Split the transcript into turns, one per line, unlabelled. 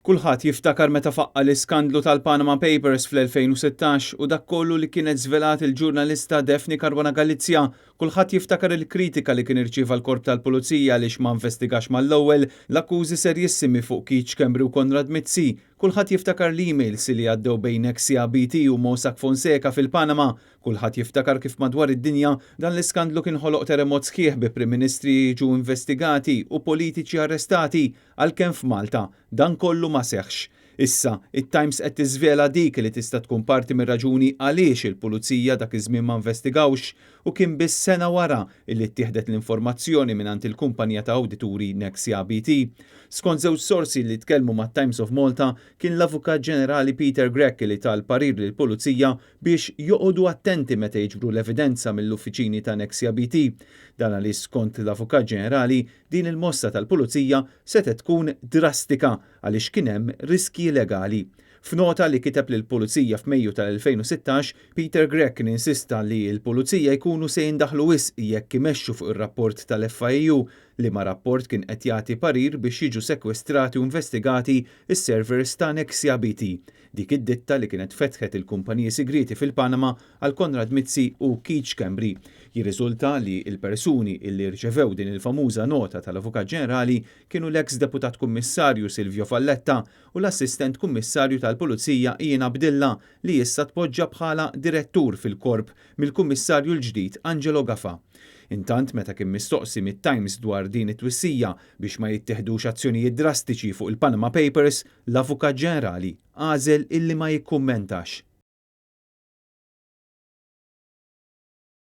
Kulħadd jiftakar meta faqqa' l-iskandlu tal-Panama Papers fl-2016 u dak kollu li kienet żvelat il-ġurnalista Daphne Caruana Galizia. Kulħadd jiftakar il-kritika li kien irċieva l-Korp tal-Pulizija għaliex ma investigax mal-ewwel l-akkużi serjissimi fuq Keith Schembri u Konrad Mizzi. Kulħadd jiftakar l-emails li għaddew bejn Nexia BT u Mossack Fonseca fil-Panama. Kulħadd jiftakar kif madwar id-dinja dan l-iskandlu kien ħoloq terremot sħiħ bi Prim Ministri jiġu investigati u politiċi arrestati, għalkemm f'Malta dan kollu ma seħħx. Issa, it-Times qed tiżvela dik li tista' tkun parti mir-raġuni għaliex il-pulizija dak iż-żmien ma investigawx u kien biss sena wara illi ttieħdet l-informazzjoni mingħand il-kumpanija ta' awdituri Nexia BT. Skont żewġ sorsi li tkellmu mat-Times of Malta, kien l-Avukat Ġenerali Peter Grech li ta l-parir lill-pulizija biex joqogħdu attenti meta jiġbru l-evidenza mill-uffiċini ta' Nexia BT. Dan għaliex, skont l-Avukat Ġenerali, din il-mossa tal-pulizija setgħet tkun drastika għaliex kien hemm riski legali. F'nota li kiteb lill-pulizija f'Mejju tal-2016, Peter Grech kien insista li l-pulizija jkunu se jindaħlu wisq jekk imexxu fuq ir-rapport tal-FIAU, li ma rapport kien qed jagħti parir biex jiġu sekwestrati u investigati s-servers ta' Nexia BT, dik id-ditta li kienet fetħet il-kumpaniji segreti fil-Panama għal Konrad Mizzi u Keith Schembri. Jirriżulta li l-persuni illi rċevew din il-famuża nota tal-Avukat Ġenerali kienu l-ex Deputat Kummissarju Silvio Valletta u l-Assistent Kummissarju tal-Pulizija Ian Abdilla, li issa tpoġġa bħala direttur fil-korp mill-Kummissarju l-ġdid Angelo Gafa. Intant, meta kien mistoqsi mit-Times dwar din it-twissija biex ma jittieħdux azzjonijiet drastiċi fuq il-Panama Papers, l-Avukat Ġenerali għażel illi ma jikkummentax.